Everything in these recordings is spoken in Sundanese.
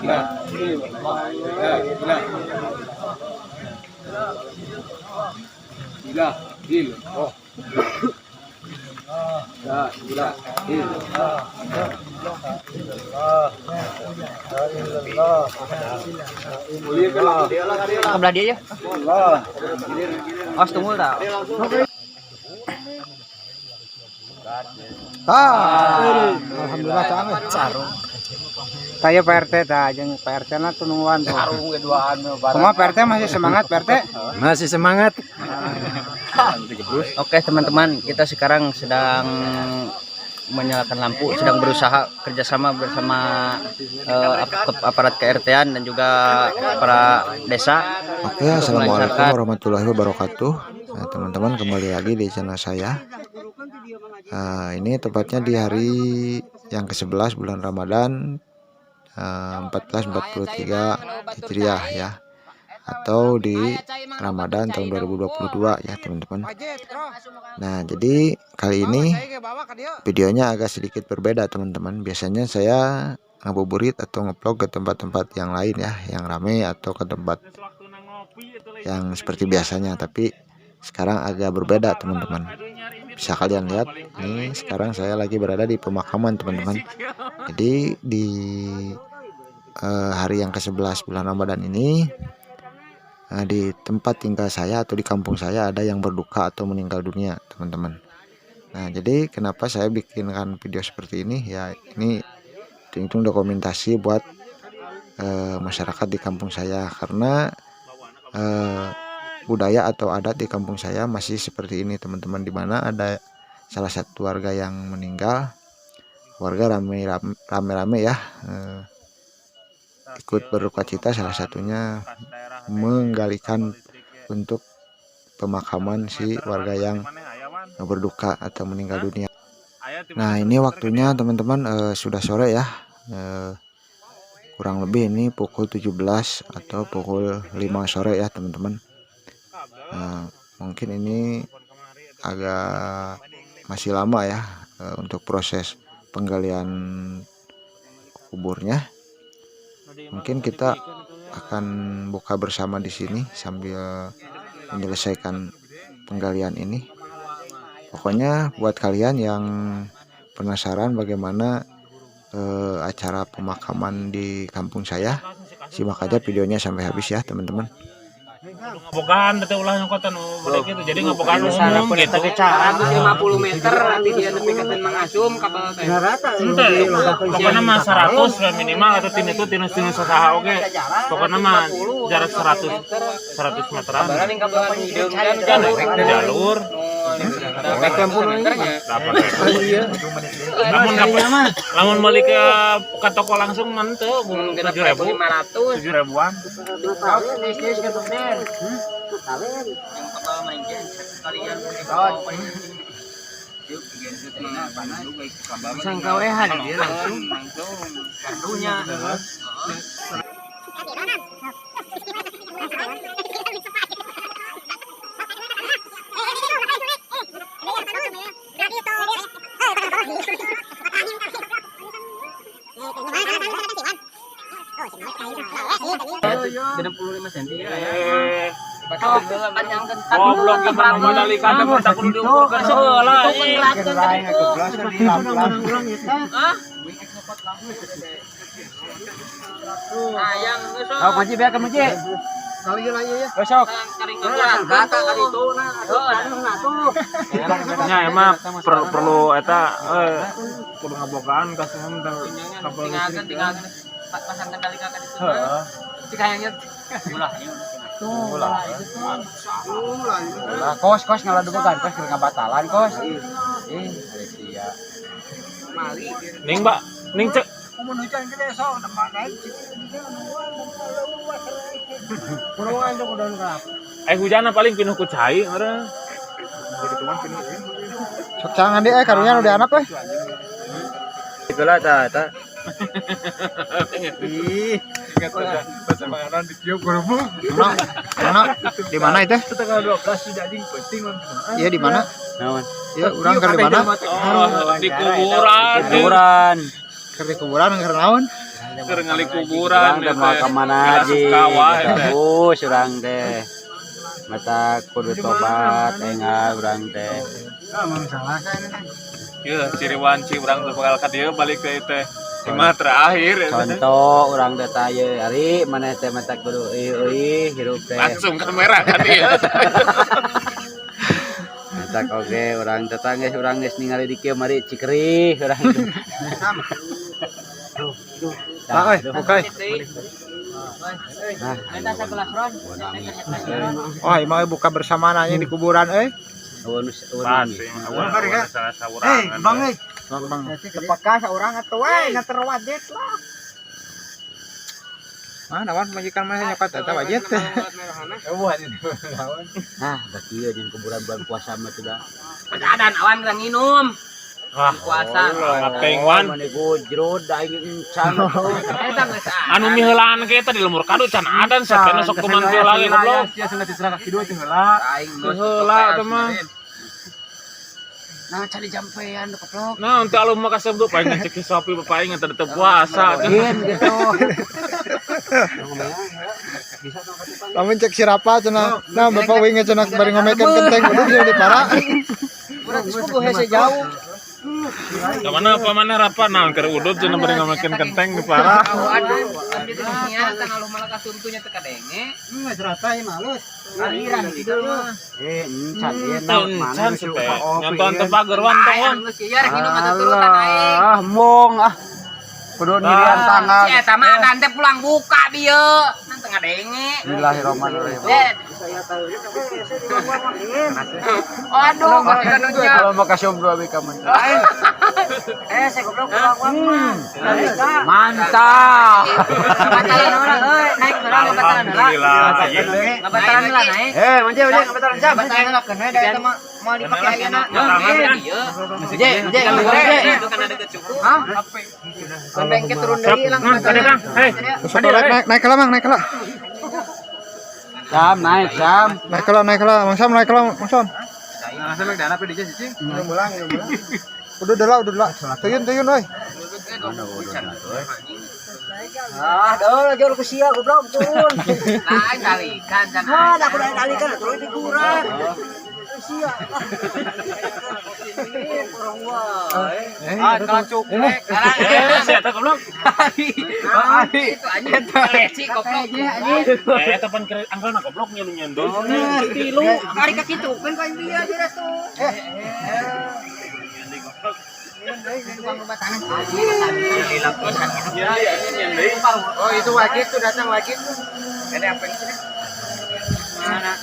Illallah. La ilaha illallah. La ilaha illallah. Kebelah dia ya. Awas tunggu tak. Ah, alhamdulillah caang. Taya Pak RT tah jeung Pak RT na tuh nungguan tuh. Kumaha Pak RT, masih semangat, Pak RT? Masih semangat. Oke teman-teman, kita sekarang sedang menyalakan lampu, sedang berusaha kerjasama bersama aparat ke-RT-an dan juga para desa. Oke, untuk assalamualaikum melancarkan warahmatullahi wabarakatuh. Nah, teman-teman, kembali lagi di channel saya. Nah, ini tepatnya di hari yang ke-11 bulan Ramadan 1443 Hijriah ya, atau di Ramadan tahun 2022 ya, teman-teman. Nah, jadi kali ini videonya agak sedikit berbeda, teman-teman. Biasanya saya ngabuburit atau ngevlog ke tempat-tempat yang lain ya, yang rame atau ke tempat yang seperti biasanya, tapi sekarang agak berbeda, teman-teman. Bisa kalian lihat nih, sekarang saya lagi berada di pemakaman, teman-teman. Jadi di hari yang ke-11 bulan Ramadan ini, di tempat tinggal saya atau di kampung saya ada yang berduka atau meninggal dunia, teman-teman. Nah, jadi kenapa saya bikinkan video seperti ini ya? Ini hitung-hitung dokumentasi buat masyarakat di kampung saya, karena budaya atau adat di kampung saya masih seperti ini, teman-teman, dimana ada salah satu warga yang meninggal, warga rame-rame ya ikut berduka cita, salah satunya menggalikan untuk pemakaman si warga yang berduka atau meninggal dunia. Nah, ini waktunya, teman-teman, sudah sore ya, kurang lebih ini pukul 17 atau pukul 5 sore ya, teman-teman. Nah, mungkin ini agak masih lama ya untuk proses penggalian kuburnya. Mungkin kita akan buka bersama di sini sambil menyelesaikan penggalian ini. Pokoknya buat kalian yang penasaran bagaimana acara pemakaman di kampung saya, simak aja videonya sampai habis ya, teman-teman. Ngabogaan teh ulah nyokotan nu mereka gitu, jadi ngabogaan umum gitu. 150 meter nanti dia nepi ka Mang Asum kabel teh. Ente, pokoknya mah 100 we minimal atau tin itu tinus tinus saha oge, pokoknya mah jarak 100 100 meteran. Kabelan kabel hideung kan kan jalur. 80 meternya. Lamun dapat, lamun meuli ke toko langsung mah teu 7.000. 500. 7 ribuan. Yang kabel main sekalian. Sangkawehan dia langsung. Kartunya. 65 cm ya. Eh, Panjang. Goblok, gimana Mandalika teh tak kudu diukurkeun heula ih. Ayang. Oh, kunci biar kunci. Besok. Nya emang perlu perlu eta kudu ngabogaan kasihan teh kabel listrik. Tinggal pasang kendali kan itu. Heeh. Cikayangnya. Lah, kos kos ngaladugan kos keur ngabatalan kos. Ih, Alexia. Ning, Mbak, ning cek. Eh, hujan paling pinuh ku cai meureun. Sok cangan deh, karunya udah anak eh. Itulah ta ta. Ih, mana? Mana? Di mana itu? Iya, di mana? Iya, urang keur di mana? Oh, di kuburan. Kuburan. Keur di kuburan keur naon? Keur ngali kuburan. Urang teh moal ka mana Asup ji. kawah teh. Bagus urang teh. Mata kudu tobat engal urang teh. Yeuh, ciri wanci urang teh bakal ka dieu balik teh teh. Mah terakhir ya, teh. Contoh urang teh tah ieu ari maneh teh mata kudu euy euy hirup teh. Langsung kamera ka dieu. Matak oge urang teh tah geus urang geus ningali di kieu mari cikerih urang teh. Tah euy, buka. Nah, Minta sebelas ron. Wah, imah buka bersama nanya di kuburan euy. eueun eueun Pasti mah salah saurangan. Bang euy. Bang bang. Tepakah seorang atuh we ngater wajit lah. Ah, nawan majikan mah nyokat eta wajit. Nah, da kieu jeung kuburan bulan puasa mah teh da. Adan awan geura nginum. Wah, Puasa. Teuing wan. Mane gojrod da aing encan atuh. Eta geus ah. Anu miheulaan ke eta di lemur kadu can adan sapena sok kuman heula ge goblok. Aing geus Heula eta mah. Nah, cari jampean goblok. Nah, untuk alum mah kasep tuh paling ngecek si Sopi bapak aing teu teu puasa. Lain gitu. Lamun cek si Rapa cenah. Nah, bapak wing cenah bari ngomekeun kenteng udah jadi di para. Urang geus kudu hese jauh. Ka mana apa mana Rapa naon keur udut cenah bari ngomekeun kenteng di para. Aduh, tapi teh nya tanggal malah kasuntunya teu kadenge. Aliran gitu mah. Eh, encan ieu Tahun can sih teh. Nyantuan teu pager wan tong wan. Aing geus ieu rek minum atuh turutan aing. Ah, mong ah. Kudu nyirian tangan. Si eta mah adan teh pulang buka dieu. Nang teu ngadenge. Bismillahirrahmanirrahim. Ded. Aduh, kok nya. Kalau mau kasih dua BK Eh, saya goblok pulang uang mah. Mantap. Ngabatalan heula euy, naik heula ngabatalan heula. Alhamdulillah. Ieu. Ngabatalan heula naik. Eh, manje manje ngabatalan jam. Ngabatalan heula keun we da eta mah moal dipake ayeuna. Ieu. Manje, manje, manje. Itu kan ada kecukup. Hah? Sampai engke turun deui lang Nah, tadi Kang. Hei. Terus naik naik naik lah Mang, naik lah. Jam naik jam. Naik lah, naik lah, Mang Sam, naik lah, Mang Sam. Udah udah lah, udah lah. Tuyun tuyun euy. Ah, dah jauh ke sia goblok turun. Lain talikan can. Ah, aku dah talikan turun di kurang. Sia. Ah, kelacuk. Eh, si eta goblok. Itu anjing leci goblok. Eh, eta pan kere angkelna goblok nyeun nyeun deui. Tilu, kari ka kitu kan ka dia jelas tuh. Ya, ya ini nyeun deui. Oh, itu wajib tuh datang wajib tuh. Ada apa ini? Mana?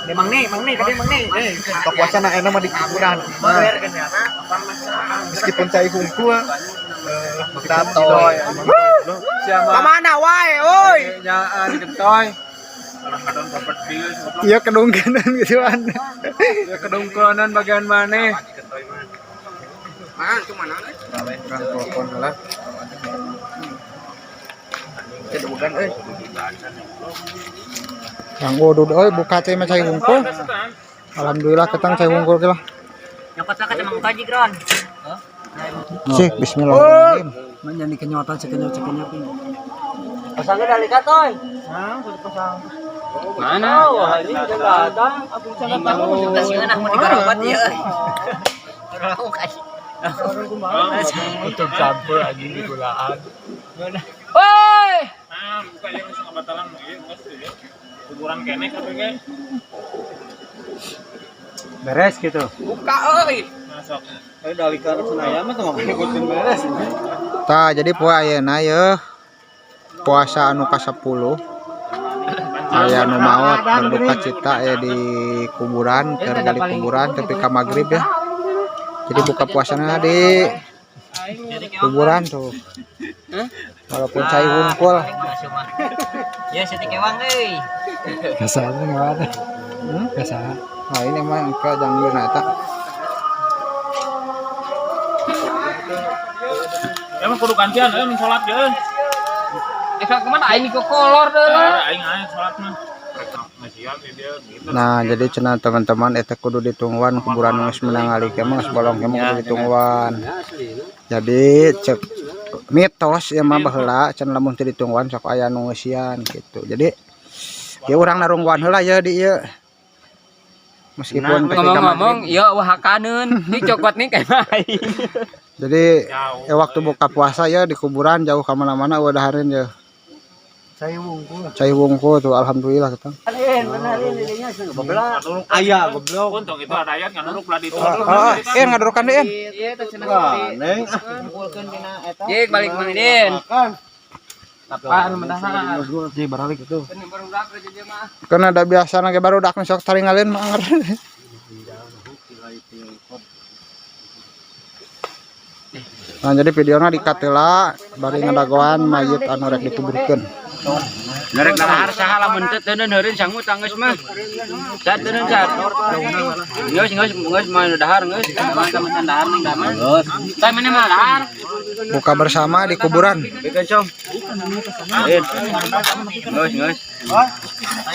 Mang nih, mang nih, tadi mang nih. Buka puasa na enak mah di kuburan. Meskipun cai hungkul. Mantap. Kemana wae, oi? Iya kedungkenan gituan. Ya kedungkonan bagian mana? Mana itu mana? Telepon lah. Yang udud euy buka teh mah cai hungkul. Alhamdulillah ketang cai hungkul ge lah. Nyokot lah kata Mang Kaji, Kron. Sih, bismillahirrahmanirrahim. Menjadi kenyotan sekenyot-sekenyot ini. Pasangnya dari katoy. Mana? Wah, ini udah datang. Aku sangat tahu. Geus ngeunah mun digarobat ieu euy. Lauk anjing. Untuk campur anjing di gulaan. Woi! Nah, buka yang geus ngabatalan mah ieu geus ieu. Kuburan keneh kabeh ge. Beres gitu. Buka euy. Masuk. Tah, jadi poe ayeuna yeuh puasa anu ka-10 aya nu maot berduka cita ya di kuburan, keur gali kuburan tepi ka magrib ya. Jadi buka puasana di kuburan tuh. Walaupun cai hungkul. Ya setik ewang euy. Kasarnya nggak ada. Hmm? Kasar. Nah, ini mah engke janggeuna eta. Emang kudu gantian euy mun salat ge. Eh kemana aing ke kolor deui. Aing aing salat mah. Masihan di dia gitu. Nah, jadi cenah teman-teman eta kudu ditungguan kuburan geus meunang ngali mah geus bolong ge mah kudu ditungguan. Jadi cek Mitos ya mah baheula can lamun teu ditungguan sok aya nu ngeusian gitu. Jadi ya urang narungguan heula ya di ieu. Meskipun ketika Ngomong-ngomong, ya wah hakaneun. Ini cokot nih kayak main. Jadi ya waktu buka puasa ya di kuburan jauh ke mana-mana udah dahareun ya. Cai wungkul. Cai wungkul tuh alhamdulillah gitu. Aya goblok. Untung itu ada ayat ngaduruk lah itu. Ah, ngadurukan deh. Neng. Jik balik Mang Din. Apaan mendahan? Ji baralik itu. Karena ada biasa nage baru dak sok taringalin mah anger. Nah, jadi videona dikatela bari ngadagoan mayit anu rek dikuburkeun. Nerek dahar saha lamun teu teuneun heureun sangu tanggeus mah. Sat teuneun sat. Geus geus geus mah dahar geus. Mah dahar ning mah. Geus. Tah mana mah dahar. Buka bersama di kuburan. Bikeun song. Geus geus.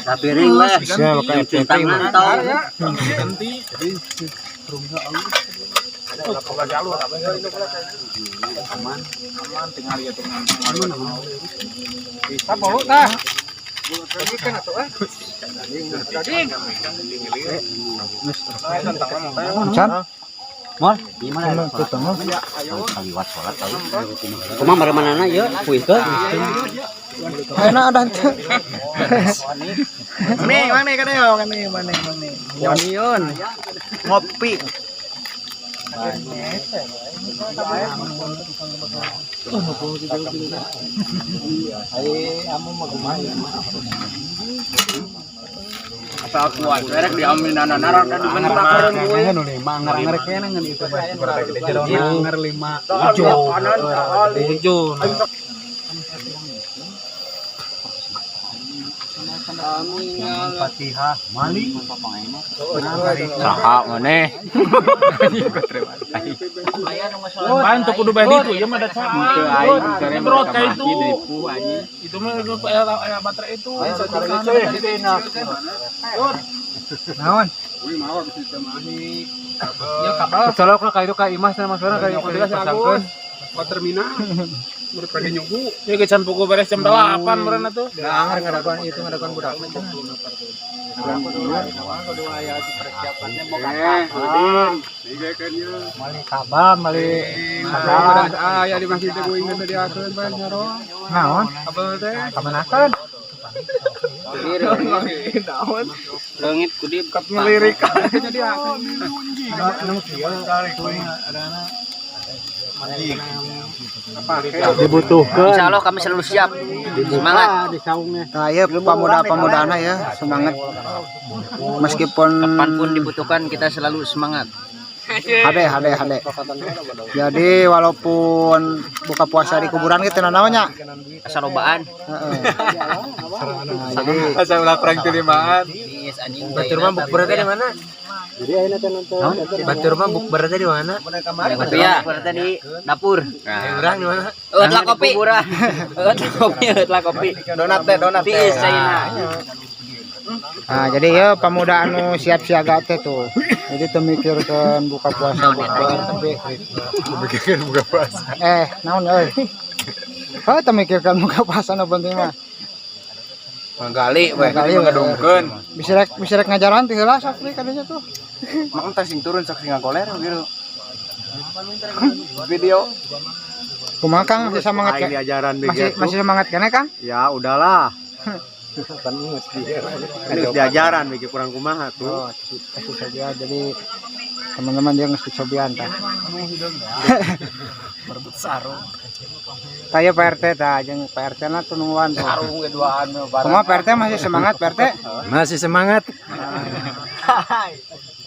Sapiring lah. Siap ka FTP mah. Can? Mol, gimana? Kumaha maremanana ieu kuihkeun? Ayeuna ada henteu. Nih, mana kan ya, mana mana mana. Yun. Ngopi. Asal kuat, rek diambil nanar tadi bentak. Ujung. Saha maneh? Apaan tuh kudu bayar itu? Ya mah ada cara. Nyemprot kayak itu. Itu mah itu aya baterai itu. Naon? Ya kabel. Colok lah ka itu ka Imah sama Mas Wana ka pasangkeun. Ya gecan pukul beres jam 8 meureun atuh. Nah, anger ngadaguan itu ngadaguan budak. Mali kabel, mali sadar. Aya di masjid teh kuing teh diakeun bae nyaro. Naon? Kabel teh. Kamanakeun? Leungit kudip Ngelirik jadi akeun. Dibutuhkeun. Insya Allah kami selalu siap. Semangat. Nah, ya pemuda-pemudana ya semangat. Meskipun Kapanpun dibutuhkan kita selalu semangat. hade hade hade. Jadi walaupun buka puasa di kuburan gitu namanya. Kasalobaan. Heeh. Nah, jadi Asa ulah prank tilimaan. Batur mah bukber teh di mana? Batur mah bukber teh di mana? Tapi ya, berarti di dapur. Nah. Urang di mana? Eutlah kopi. Eutlah kopi, eutlah kopi. Donat teh, donat teh. Tiis caina. Nah, jadi ya pemuda anu siap siaga teh tuh. Jadi teu mikirkeun buka puasa bukber tapi Mikirkeun buka puasa. Naon euy. Heuh teu mikirkeun buka puasa nu penting mah. Manggali we, Manggali, we. ngadungkeun. Bisa rek ngajaran teh heula sok deui kadinya tuh. Mang teh sing turun sok sing ngagoler gitu. Video. Kumaha Kang masih semangat Aing ke? diajaran Masih begitu. masih semangat keneh Kang? Ya udahlah. Kan geus diajaran bagi kurang kumaha tuh. Oh, kasih saja. Jadi teman-teman dia nggak dicobian tah. Berebut sarung. Taya Pak RT tah jeung Pak RT na tuh nungguan tuh. Sarung ge duaan mah bareng. Kumaha Pak RT masih semangat Pak RT? Masih semangat.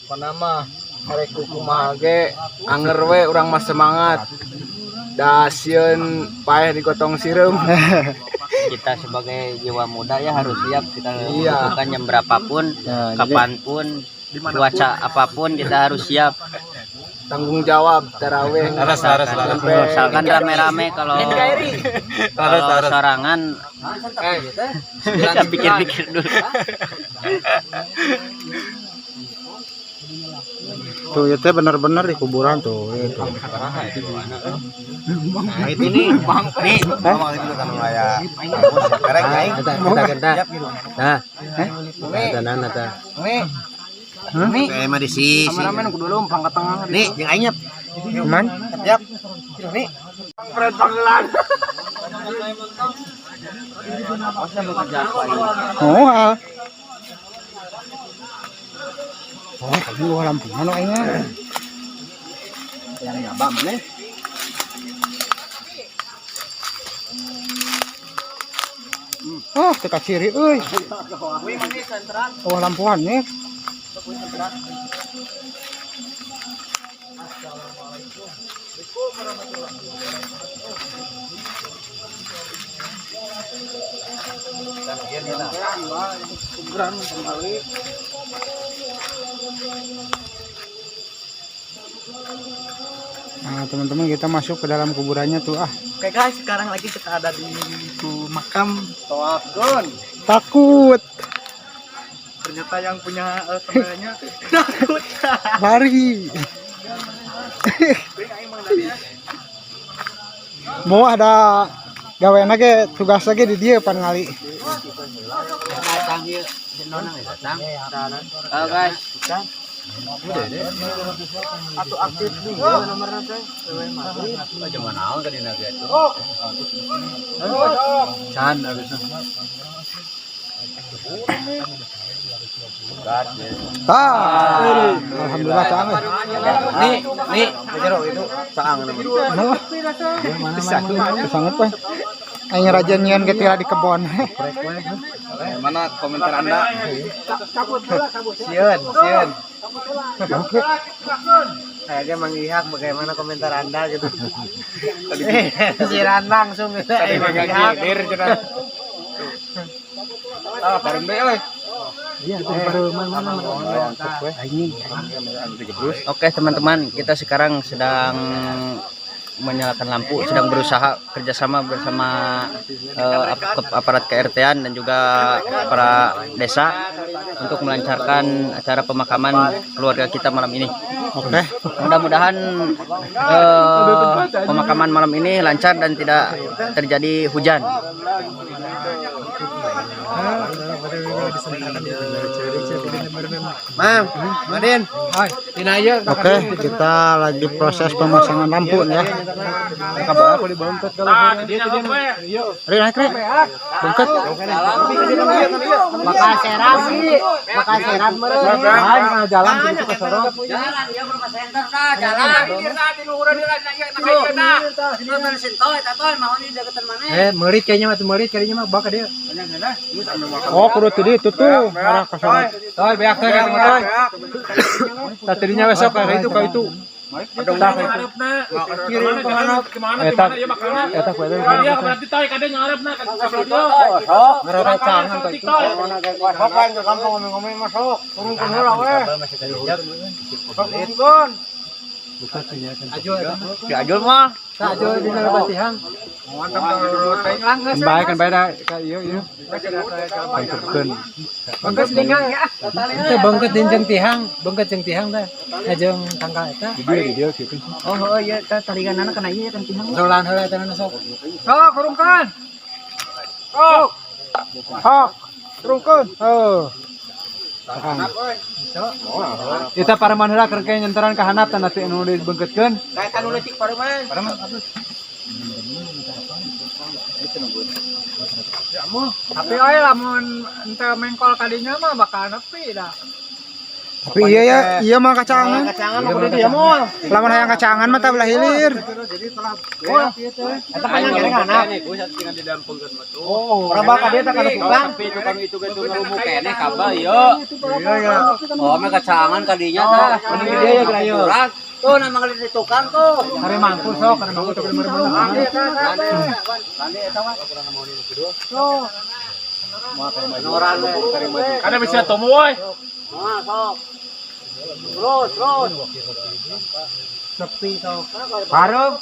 Panama arek kumaha ge anger we urang mah semangat. Da sieun paeh digotong sireum. Kita sebagai jiwa muda ya harus siap kita Iya. membutuhkan jam berapapun, Ya, jadi kapanpun, cuaca apapun kita harus siap. Tanggung jawab taraweh. Laras laras laras. Misalkan rame-rame kalau kalau sorangan kita pikir-pikir dulu. Tuh ya teh bener-bener di kuburan tuh itu. Nah, itu nih. Nih, ngomong itu kan aya. Karek aing. Nah, Kayak mah di sisi. Kameramen kudu lempang ke tengah. Nih, jeung aing nyep. Man. Siap. Nih. Oh, ah. Oh, kamu gua lampungan aing mah. Ah, teu kaciri euy. Oh, lampuan nih. Nah, teman-teman kita masuk ke dalam kuburannya tuh ah. Oke guys, sekarang lagi kita ada di makam Toakun. Takut. Ternyata yang punya kameranya takut. Lari. Mau ada gawean ge tugas lagi di dia pan ngali. Datang ieu. Nonang datang. Halo guys. Atau aktif nih nomornya teh. Zaman naon ka dina ge tuh. Can harusnya. Tah. Alhamdulillah caang. Nih, nih. Jero itu saang namanya. Sangat we. Aing rajin nyieun ge tira di kebon. Mana komentar Anda? Sieun, sieun. Oke. Kayaknya Mang Ihak bagaimana komentar Anda gitu. Siran langsung gitu. Tadi Mang Gilir cenah. Ah, bareng deui euy. Oke teman-teman, kita sekarang sedang menyalakan lampu, sedang berusaha kerjasama bersama aparat KRT-an dan juga para desa untuk melancarkan acara pemakaman keluarga kita malam ini. Oke. Mudah-mudahan pemakaman malam ini lancar dan tidak terjadi hujan. Mam, Madin. Oke, kita lagi proses pemasangan lampu nih ya. Ri naik Ri. Bengket. Bakal seram sih. Bakal seram meureun. Jalan gitu ke sorong. Jalan, ya berapa senter dah, jalan. Merit kayaknya mah, merit kayaknya mah bak dia. Oh, kudu tadi itu tuh arah ke sorong. Toy, beak teh kan toy. Tah tadinya besok kayak itu kayak itu. Kiri kemana? Kemana? Eta Kemana? Ya makanna. eta kudu. Dia berarti toy kade ngarepna ka sebelah dieu. Ngerecangan kayak itu. Sokan ke kampung ngomong-ngomong masuk. Turunkeun heula we. Turunkeun. Si Ajul mah. Baik kan baik dah kayak ieu ieu. Bangkeun. Itu bengket jeung tihang, bengket jeung tihang teh. Jeung tangkal eta. Di dieu di dieu kieu. Oh, oh iya, tariganana kena ieu kan tihang. Solan heula eta na sok. Sok, turunkan. Sok. Sok, turunkan. Oh. Eta pareman heula keur kayak nyenteran ka handap tah nanti anu dibengketkeun. Kayak nu leutik pareman. Tapi euy lamun ente mengkol kadinya mah bakal nepi dah. Tapi iya ya, iya mah kacangan. Kacangan mah kudu dia moal. Lamun hayang kacangan mah tah belah hilir. Eta kan yang kana. Oh, orang bakal dia teh kana tukang. Tapi tukang itu ge ngerumu keneh kabel ieu. Iya ya. Oh, mah kacangan kadinya tah. Mending di dieu ya geura ieu. Tuh nama kali di tukang tuh. Kare mangku sok, kare mangku teu bener-bener. Kada bisa tomu woi. Bareng.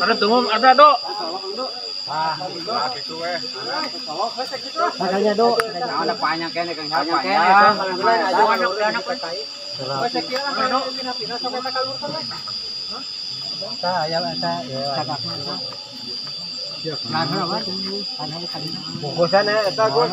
Ada tuh ada do. Ah, gitu weh. Makanya do. Ada banyak kene, Kang. Banyak kene. Tah ya eta ya. Bungkusan ya eta, Gus.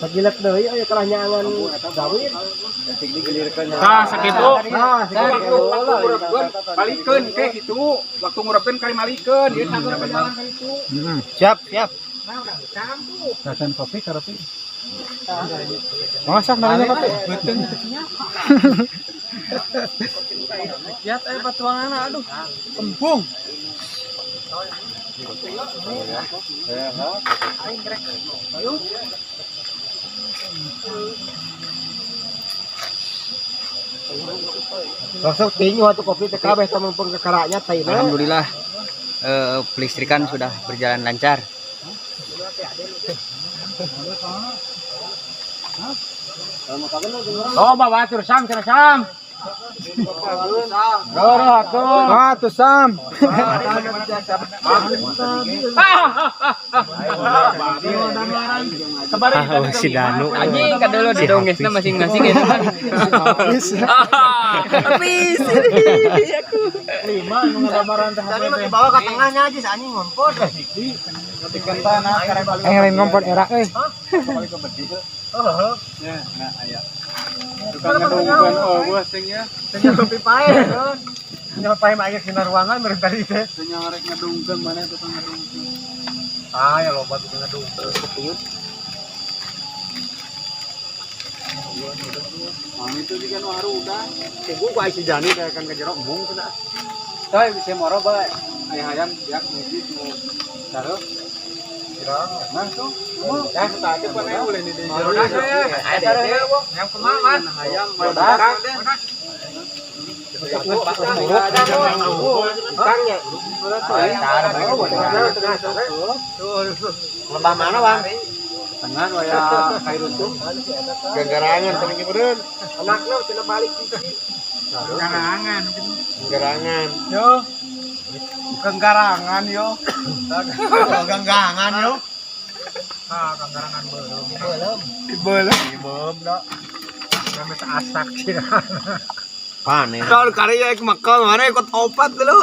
Pagilak deui aya kalah nyaangan gawir. Tah sakitu. Nah, Waktu ngurepkeun balikeun ke kitu. Waktu ngurepkeun kali malikeun, ieu tanggung jalan kali itu. Siap, siap. Rasan kopi karopi. Masak namanya kopi. Lihat eh patuangan, aduh. Kembung. Langsung tinju atuh kopi teh kabeh teh mumpung kekaranya taina. Alhamdulillah, pelistrikan sudah berjalan lancar. Oh, bawa atur sam, cenah sam. Doro atuh. Ah, tuh Sam. Ah, si Danu. Anjing kadulu di dongesna masing-masing ya. Habis. Lima nu ngamaran teh. Tadi mah dibawa ke tengahnya aja anjing ngompor. Eh, lain ngompor era euy. Tukang ngedungkeun eueuh sing ya. Kopi pae. Nya pae mah aya dina ruangan meureun tadi teh. Sing rek ngedungkeun mana tukang ngedungkeun. Ah, ya loba tukang ngedungkeun. Mang itu juga nu haruda. Tunggu ku ai si Jani teh kan ke jero embung cenah. Tah bisa moro bae. Aya hayam biak ngiji nu taruh. Nah tuh. Ya, tadi pan ulin di jero. Yang kumaha, Mas? Hayam Lembah mana, Bang? Tengah waya kairuntung. Gagarangan teh beureun. Anakna cenah balik. Garangan. Garangan. Yo. Kenggarangan yo. Ganggangan yo. Ah, kenggarangan belum. Belum. Belum. Belum, dak. Kami asak sih. Panen. Kalau karya ik makan mana ikut opat dulu.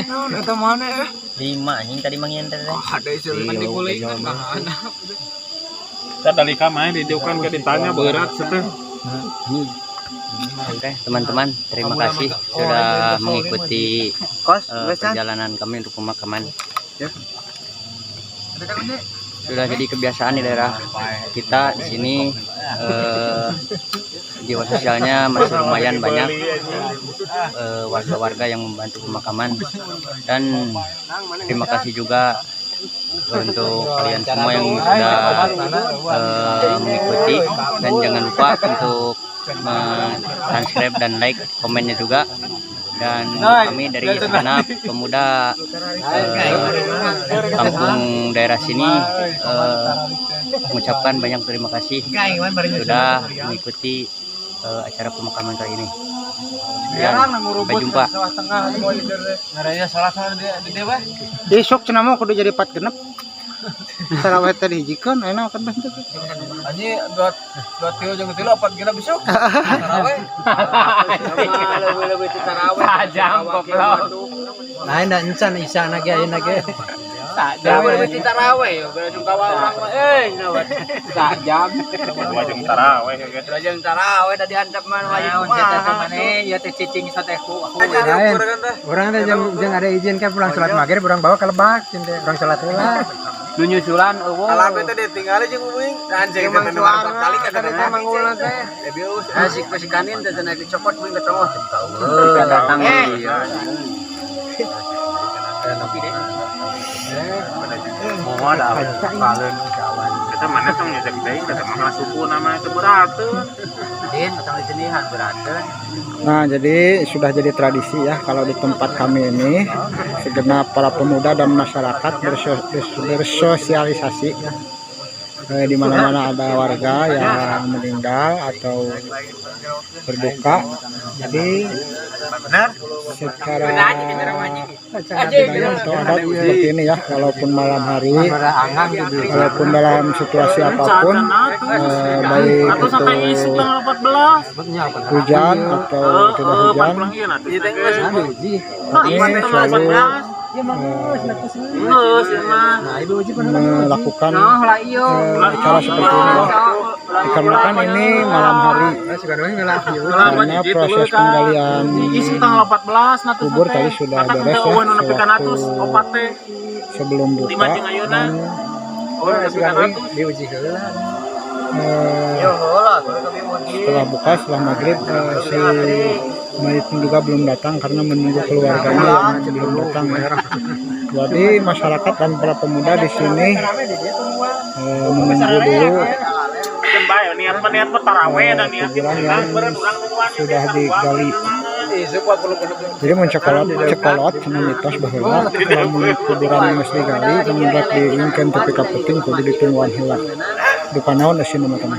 Naon eta mana eh? Lima anjing tadi mangian tadi. Ada isi mandi kuling kan. Kita dari kamar didiukan ke ditanya berat seteh. Oke, teman-teman, terima kasih sudah mengikuti Kos, perjalanan kami untuk pemakaman. Sudah jadi kebiasaan di daerah kita di sini, jiwa sosialnya masih lumayan banyak, warga-warga yang membantu pemakaman, dan terima kasih juga untuk kalian semua yang sudah mengikuti, dan jangan lupa untuk subscribe dan like komennya juga. Dan kami dari segenap pemuda kampung daerah sini mengucapkan banyak terima kasih sudah mengikuti acara pemakaman kali ini. Sekian, sampai jumpa. Isuk cenah mah kudu jadi 4 genep. Taraweh teh dihijikeun enak kan bentuk. Anjing dua dua tilu jeung tilu opat genep besok. Taraweh. Leuwih-leuwih ti taraweh. Sajam goblok. Lain da encan isana ge ayeuna ge. Leuwih-leuwih ti taraweh yo langsung kawa urang mah euy naon. Sajam. Dua jam taraweh ya guys. Dua jam taraweh tadi antep mah wajib Naon kumaha. teh maneh ieu teh cicing sateku. Lain. Urang teh jeung ada izin kan pulang salat maghrib urang bawa ke lebak teh urang salat heula. Nu nyusulan eueuh. Alam teh ditinggali jeung uing. Anjing teh nomor kali ka teh manggulna teh. Asik pasikanin teh cenah dicopot mun ketemu. Kita datang iya. Mau ada Kita mana tong nyesek deui kata mah suku nama itu berateun. Din, tong disenihan berateun. Nah, jadi sudah jadi tradisi ya kalau di tempat kami ini segenap para pemuda dan masyarakat bersosialisasi ya. Di mana-mana ada warga yang meninggal atau berduka. Jadi secara budaya atau adat seperti ini ya, walaupun malam hari, walaupun dalam situasi apapun, baik Atau sampai itu isuk tanggal 14. hujan atau tidak hujan, ini selalu melakukan acara seperti ini ya. Dikarenakan ini malam hari, karena proses penggalian kubur tadi sudah beres ya, sewaktu sebelum buka. Dan setelah buka, setelah maghrib, si mayit pun juga belum datang karena menunggu keluarganya yang belum datang ya. Jadi masyarakat dan para pemuda di sini menunggu dulu kuburan yang sudah digali. Jadi mencekolot cekolot cenah mitos bahwa lamun kuburan geus digali lamun rek diingkeun tepi ka peuting kudu ditungguan heula. Duka naon eusina mah teh.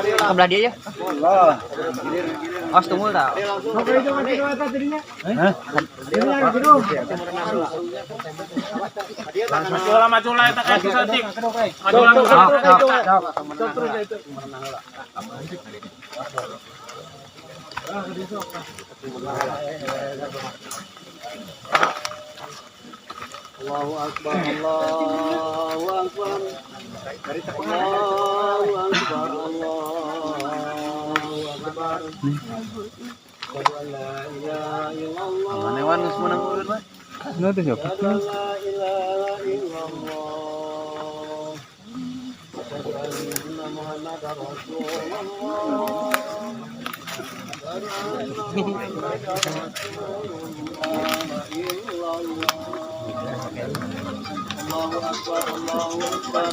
Kebelah dia ya. Awas tunggu tak. Maju lah eta ka saeutik. Maju langsung. Allahu akbar, Allahu akbar. Allahu akbar, Allahu akbar. Asyhadu an la ilaha illallah. Manewan geus meunang urut mah. Asyhadu an la ilaha illallah. Asyhadu anna Muhammadar Rasulullah. Asyhadu anna Muhammadar Rasulullah. Illallah. Allahu akbar, Allahu akbar.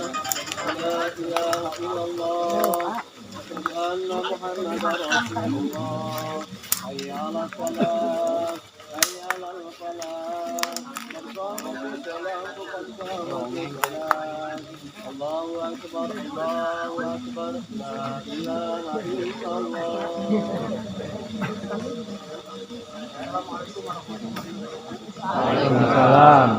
La ilaha illallah. Asyhadu anna Muhammadar Rasulullah. Hayya 'alal falah, hayya 'alal falah. Qad qamatis salah, qad qamatis salah. Allahu akbar, Allahu akbar. La ilaha illallah. Waalaikumsalam.